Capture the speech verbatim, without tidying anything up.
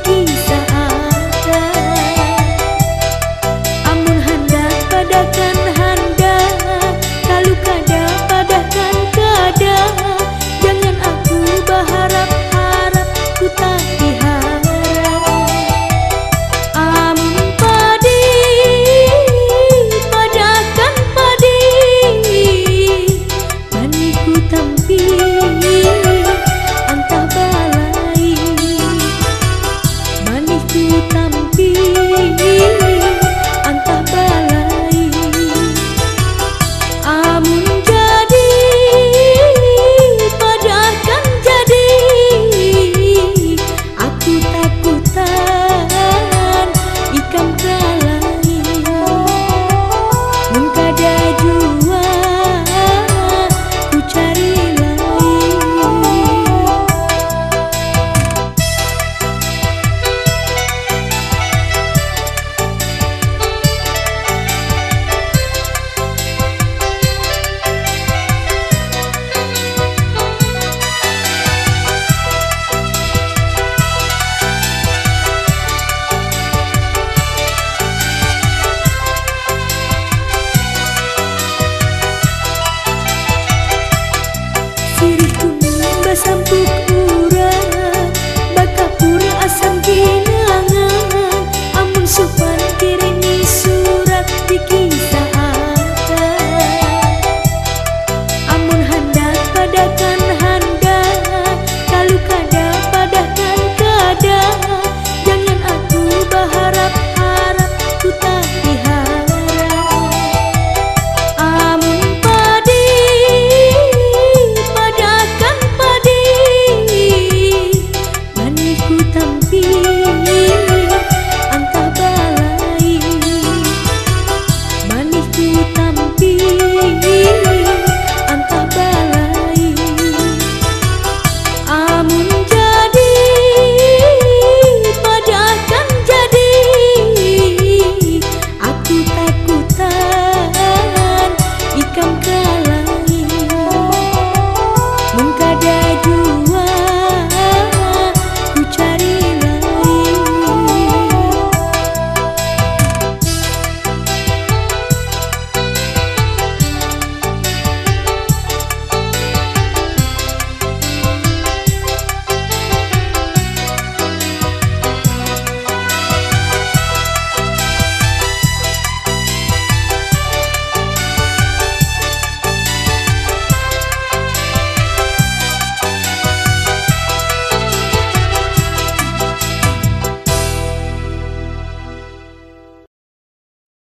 kisah ada. Amun handak padahkan handak, kalu kada padahkan kada. Jangan aku baharap-harap, ku tapi harap. Amun padi, padahkan padi. Manih ku tampi antah balai, manih ku tampi antah balai. Amun jadi, padahkan jadi. Aku takutan ikam kalai, mun kada jua ku cari lai. Sirih kuning basampuk urang, bakapur asam kinangan. Amun supan kiring